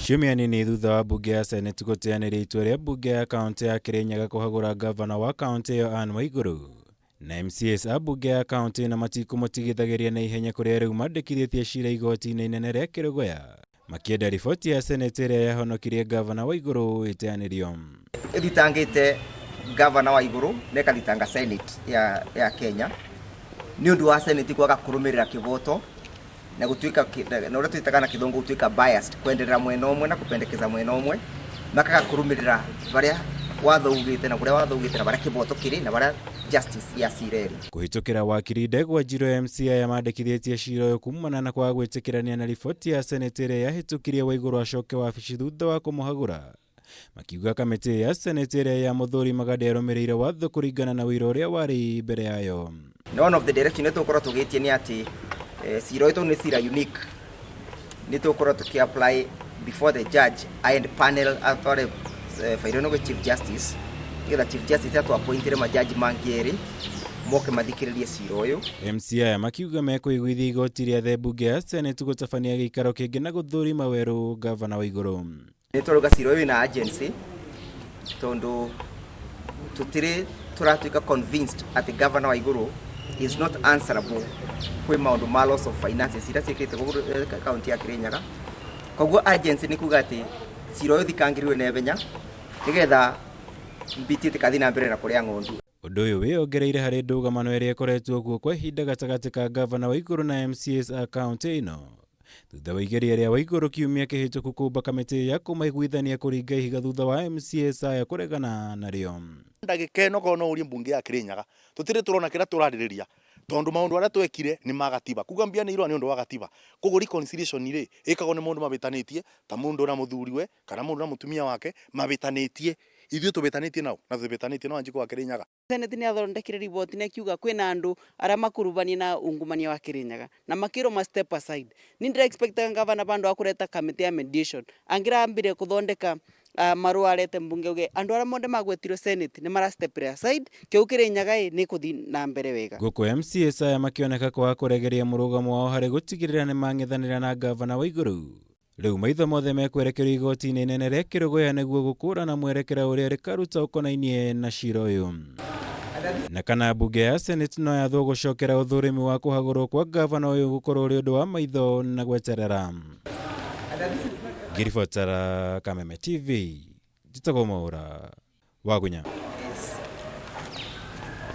Ciumia nini thutha wa mbunge ya Senate gũteanĩria itua rĩa mbunge ya kaũntĩ ya Kirinyaga kũhagũra ngavana wa kaũntĩ ĩyo Anne Waigũrũ na MCAs a mbunge ya kaũntĩ ĩno matikũmũtigithagĩria na ihenya kũrĩa rĩu mandĩkithĩtie cira igoti-inĩ inene rĩa Kĩrũgũya makĩenda riboti ya Senate ĩrĩa yahonokirie ngavana Waigũrũ ĩteanĩrio. Ĩthitangĩte ngavana Waigũrũ na ĩkathitanga Senate ya Kenya nĩ ũndũ wa Senate kwaga kũrũmĩrĩra kĩhoto na gũtuĩka na ũrĩa twĩtaga na kĩthũngũ gũtuĩka biased, kwenderera mwena ũmwe na kũpendekeza mwena ũmwe, makaga kũrũmĩrĩra barĩa watho ugĩte na kũrĩa watho ugĩte na barĩa kĩboto kĩrĩ na barĩa justice ya cira ĩrĩ. Kũhĩtũkĩra wakiri Ndegwa Njirũ MC aya mandĩkithĩtie cira ũyũ kumana na kwaga gwĩtĩkĩrania na riboti ya Senate ĩrĩa yahĩtũkirie Waigũrũ acoke wabici thutha wa kũmũhagũra. Makiuga kamĩtĩ ya Senate ĩrĩa ya mũthũrimaga ndĩarũmĩrĩire watho kũringana na ũira ũrĩa warĩ mbere yayo. Na one of the direction ĩrĩa tũgũkorwo tũgĩtie nĩ atĩ cira ũyũ tondũ nĩ cira unique, nĩ tũgũkorwo tũkĩ apply before the judge and panel atware fairo ĩno gwĩ Chief Justice, nĩgetha Chief Justice atũ appointire majaji mangĩ erĩ moke mathikĩrĩrie cira ũyũ. MC aya makiuga mekũiguithia igoti rĩa the mbunge ya Senate gũtabania gĩikaro kĩngĩ na gũthũrima werũ ngavana Waigũrũ. Nĩ twarauga cira ũyũ wĩna urgency tondũ tũtirĩ tũratuĩka convinced atĩ Governor Waigũrũ is not answerable kwĩ maũndũ ma loss of finances iria ciĩkĩte gũkũ kaunti ya Kirinyaga. Koguo urgency nĩ kuga atĩ cira ũyũ ũthikangĩrĩrio na ihenya nĩgetha mbiti ĩtikathi na mbere na kũrĩa ng'ondu. Ũndũ ũyũ wĩyongereire harĩ ndũgamano ĩrĩa ĩkoretwo kuo kwa ihinda gatagatĩ ka ngavana Waigũrũ na MCAs a kaũntĩ ĩno thutha wa igeria rĩa Waigũrũ kiumia kĩhĩtũku kũmba kamĩtĩ ya kũmaiguithania kũringa ihiga thutha wa MCAs aya kũregana narĩo. Ndagĩka ĩno korwo no ũrie mbunge ya Kirinyaga tũtirĩ tũrona kĩrĩa tũrarĩrĩria tondũ maũndũ arĩa twekire nĩ ma gatiba, kuga mbia nĩ irũa nĩ ũndũ wa gatiba. Koguo reconciliation rĩ ĩkagwo nĩ mũndũ mabĩtanĩtie ta mũndũ na mũthuriwe kana mũndũ na mũtumia wake mabĩtanĩtie, ithuĩ tũbĩtanĩtie nao na tũbĩtanĩtie na Wanjikũ wa Kirinyaga. Senate nĩ athondekire riboti na ĩkiuga kwĩna andũ arĩa makurubania na ungumania wa Kirinyaga na makĩrwo ma step aside. Ni ndĩra expect gavana bandu akureta kamĩtĩ ya mediation angĩrambire kũthondeka marũa arete mbunge uge andũ arĩa mothe magwetirwo Senate nĩ mara step aside kĩu Kirinyaga ĩ nĩ kũthi na mbere wega. Gũkũ MCAs aya makĩoneka kwaga kũregeria mũrũgamo wao harĩ gũtigĩrĩra nĩ mang'ethanĩra na ngavana Waigũrũ. Rĩu maitho mothe mekwerekerio igoti-inĩ inene rĩa Kĩrũgũya nĩguo gũkũrana mwerekera ũrĩa rĩkaruta ũkonainie na cira ũyũ. Na kana mbunge ya Senate no yathwo gũcokera ũthũrimi wa kũhagũrwo kwa ngavana ũyũ gũkorwo ũrĩ ũndũ wa maitho na gweterera. Ngĩribotera Kameme TV, njĩtagwo Mwaũra Wagunya.